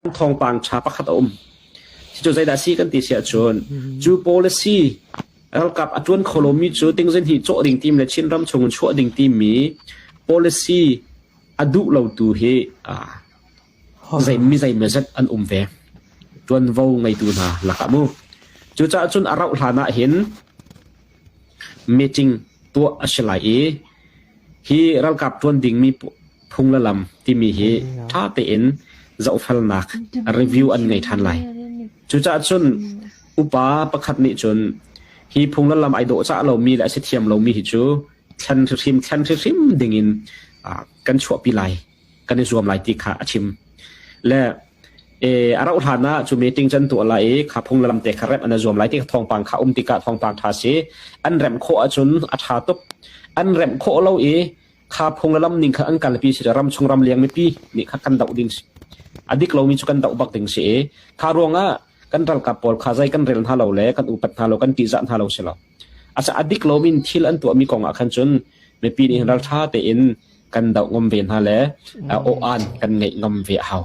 Thawngpang ṭha pakhat a um. Cucu zeidah a si kan ti si ahcun cu policy ralkap a ṭuan kho lomi cu tingzin hi cawh ding tim le Chinram chung in chuah ding timi policy a duh lotu hi zei mi zeimawzat an um ve. Ṭuanvo ngeitu hna lakah mu. Cucaah cun a rauh hlan ah hin meeting tuah a si lai i Hi ralkap ṭuan dingmi phung le lam timi hi ṭha tein zohfelnak review an ngei ṭhan lai. Cucaah cun upa pakhat nih cun hi phung le lam ai dawhcah lomi le a si thiam lomi hi cu thlen hrimhrim thlen hrimhrim dingin kan chuahpi lai, kan i zuam lai ti kha a chim. Le a rauh hlan ah cu meeting can tuah lai i kha phung le lam te kha remh an i zuam lai ti kha thawngpang kha um tikah thawngpang ṭha si. An remh khawh ahcun a ṭha tuk. An remh khawh lo i kha phung le lam ning kha an kalpi si ramchung ramleng mipi nih kha kan doh ding si. A dik lomi cu kan doh bak ding si i kha ruangah kan ralkap pawl kha zei kan rel hna lo le kan upat hna lo kan ṭihzah hna lo si lo. Asa a dik lomi thil an tuahmi kong ah khan cun mipi nih ralṭha tein kan doh ngam ve hna le aw-an kan ngeih ngam ve a hau.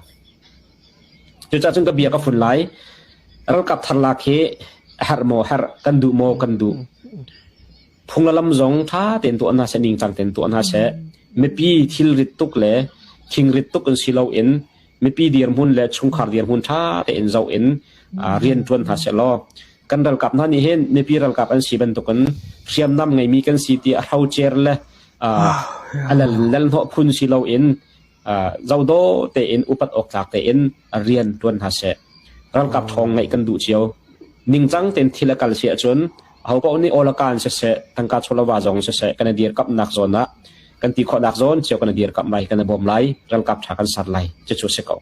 Cucaah cun ka bia ka fun lai. Ralkap thar lak hi a herh maw herh, kan duh maw kan duh. Phung le lam zong ṭha tein tuah hna seh, ningcang tein tuah hna seh. Mipi thilrit tuk le khingrit tuk in si loin mipi dirhmun le chungkhar dirhmun ṭha tein zoh in rian ṭuan hna seh law kan ralkap hna nih hin mipi ralkap an si bantukin hriamnam ngeimi kan si ti a hrocer le a lal hnawh phun si loin zodaw tein upat awk tlak tein rian ṭuan hna seh. Ralkap ṭhawng ngeih kan duh cio. Ningcang tein thil a kal si ahcun ahopaoh nih awlakaan siseh, tangka chawlava zong siseh kan i dirkamhnak zawn ah kan ti khawhnak zawn cio kan i dirkamh lai, kan i bawm lai, ralkap ṭha kan ser lai. Cucu a si ko.